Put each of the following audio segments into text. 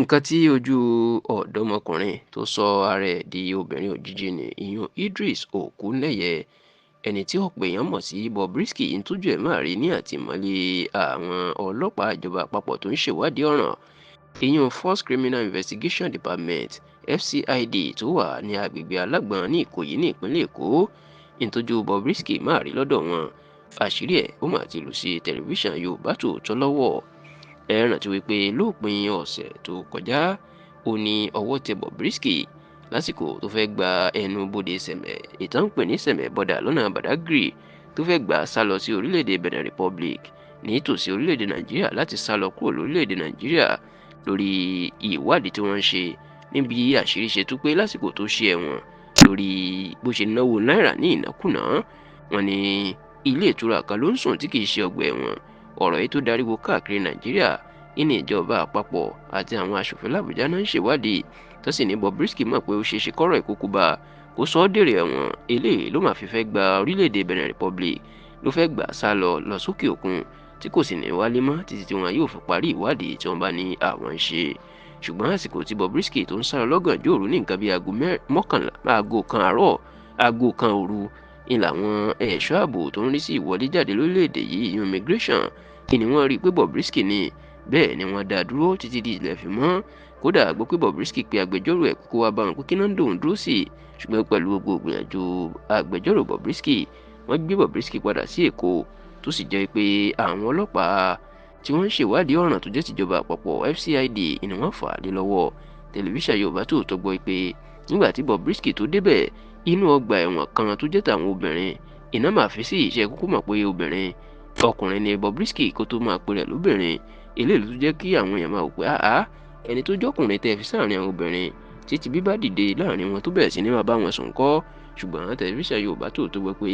Nǹkan tí ojú ọ̀dọ́mọkùnrin tó sọ ara ẹ̀ di obìnrin òjijì ní ìyún Idris Okuneye, ẹni tí ọ̀pọ̀ èèyàn mọ̀ sí Bobrisky, ń tójú ẹ̀ máa rí ní àtìmọ́lé àwọn ọlọ́pàá ìjọba àpapọ̀ tó ń ṣèwádìí ọ̀ràn, ìyún Force Criminal Investigation Department (FCID) tó wà ní agbègbè Alágbọ̀n ní Ìkòyí ní ìpínlẹ̀ Èkó. Ń tójú Bobrisky máa rí lọ́dọ̀ wọn, àṣírí ẹ̀ ó mà ti lù sí tẹlifíṣàn Yorùbá Tòótọ́ lọ́wọ́. Ẹ rántí wípé lópin ọ̀sẹ̀ tó kọjá ó ní ọwọ́ tẹ Bobrisky lásìkò tó fẹ́ gba ẹnu bodè Sẹ̀mẹ̀, ìtàn ń pè ní Sẹ̀mẹ̀ bọ́dà lọ́nà Badagry, tó fẹ́ gbà sá lọ sí orílẹ̀-èdè Benin Republic nítòsí orílẹ̀-èdè Nàìjíríà láti sá lọ kúrò lórílẹ̀-èdè Nàìjíríà lórí ìwádìí tí wọ́n ń ṣe níbi àṣírí ṣe tú pé lásìkò tó ṣe ẹ̀wọ̀n lórí bó ṣe náwó náírà ní ìnákúnàá, wọ́n ní ilé ìtura kan ló ń sùn tí kìí ṣe ọgbà ẹ̀wọ̀n. Ọ̀rọ̀ yìí tó dariwo káàkiri Nàìjíríà ìní ìjọba àpapọ̀ àti àwọn aṣòfin làbújá náà ń ṣèwádìí, tó sì ní Bobrisky mọ̀ pé ó ṣeé ṣe kọ́rọ̀ ìkókó bá kó sọ ọ́ dèrò ẹ̀wọ̀n. Eléyìí ló máa fi fẹ́ gba orílẹ̀-èdè Benin Republic, ló fẹ́ gbà sá lọ lọ sókè òkun tí kò sì ní wálé mọ́ títí tí wọn yóò fi parí ìwádìí tí wọ́n bá ní àwọn ń ṣe. Ṣùgbọ́n àsìkò tí Bobrisky tó ń sá lọ lọ́gànjọ́ òru ní nǹkan bíi aago mọ́kànlá, aago kan àárọ̀, aago kan òru ń làwọn ẹ̀ṣọ́ ààbò tó ń rí sí ìwọlé jáde lórílẹ̀‐èdè yìí, immigration, kí ni wọ́n rí i pé Bobrisky ni. Bẹ́ẹ̀ ni wọ́n dá a dúró títí di ilẹ̀ fi mọ́. Kódà gbọ́ pé Bobrisky pe agbẹjọ́rò ẹ̀ kókó wá bá wọn pé kí náà ń dòun dúró sí. Ṣùgbọ́n pẹ̀lú gbogbo ìgbìyànjú agbẹjọ́rò Bobrisky, wọ́n gbé Bobrisky padà sí Èkó, tó sì jẹ́ pé àwọn ọlọ́pàá tí wọ́n ń ṣèwádìí ọ̀ràn tó jẹ́ tìjọba àpapọ̀ FCID ni wọ́n fà á lé lọ́wọ́. Tẹlifíṣàn Yorùbá Tòótọ́ gbọ́ pé nígbà tí Bobrisky tó débẹ̀, inú ọgbà ẹ̀wọ̀n kan tó jẹ́ tàwọn obìnrin iná máa fi sí ìṣe kúkú mọ̀ pé obìnrin ọkùnrin ni Bobrisky kó tó máa pe rẹ̀ lóbìnrin. Eléyìí ló tún jẹ́ kí àwọn èèyàn máa wò pé àá, ẹni tó jọkùnrin tẹ́ fi sáàrin àwọn obìnrin títí bí bá dìde láàrin wọn tó bẹ̀rẹ̀ sí ní máa bá wọn sùn kọ́. Ṣùgbọ́n tẹlifíṣàn Yorùbá Tòótọ́ gbọ́ pé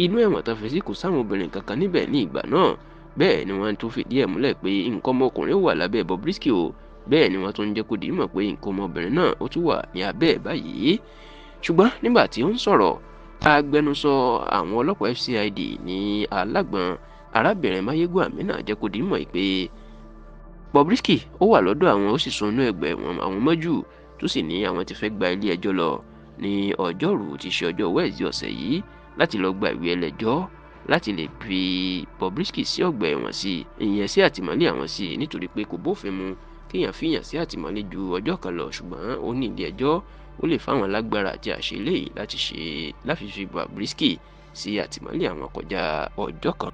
inú ẹ̀wọ̀n tó fi sí kò sáwọn obìnrin kankan níbẹ̀ ní ìgbà náà. Bẹ́ẹ̀ ni wọ́n tún fìdí ẹ̀ múlẹ̀ pé nǹkan ọmọkùnrin wà lábẹ́ Bobrisky o. Bẹ́ẹ̀ ni wọ́n tún ń jẹ́ kó di mọ̀ pé nǹkan ọmọbìnrin náà ó tún wà ní abẹ́ ẹ̀ báyìí. Ṣùgbọ́n nígbà tí ó ń sọ̀rọ̀, agbẹnusọ àwọn ọlọ́pàá FCID ní Alágbọ̀n, arábìnrin Mayegun Amina, jẹ́ kó di mọ̀ pé Bobrisky ó wà lọ́dọ̀ àwọn, ó sì sùn inú ẹgbẹ́ ẹ̀wọ̀n àwọn mọ́jú, tó sì ní àwọn ti fẹ́ gba ilé ẹjọ́ lọ ní ọjọ́rú tí ṣe ọjọ́ Wẹ́ẹ̀sì ọ̀sẹ̀ yìí láti lọ gba ìwé ẹlẹ́jọ́ láti lè fi Bobrisky sí ọgbà ẹ̀wọ̀n sí, ìyẹn sí àtìmọ́lé àwọn sí, nítorí pé kò bófin mu kéèyàn fìyàn sí àtìmọ́lé ju ọjọ́ kan lọ. Ṣùgbọ́n ó ní ilé ẹjọ́ ó lè fáwọn lágbára àti àṣẹ eléyìí láti ṣe láti fi Bobrisky sí àtìmọ́lé àwọn kọjá ọjọ́ kan.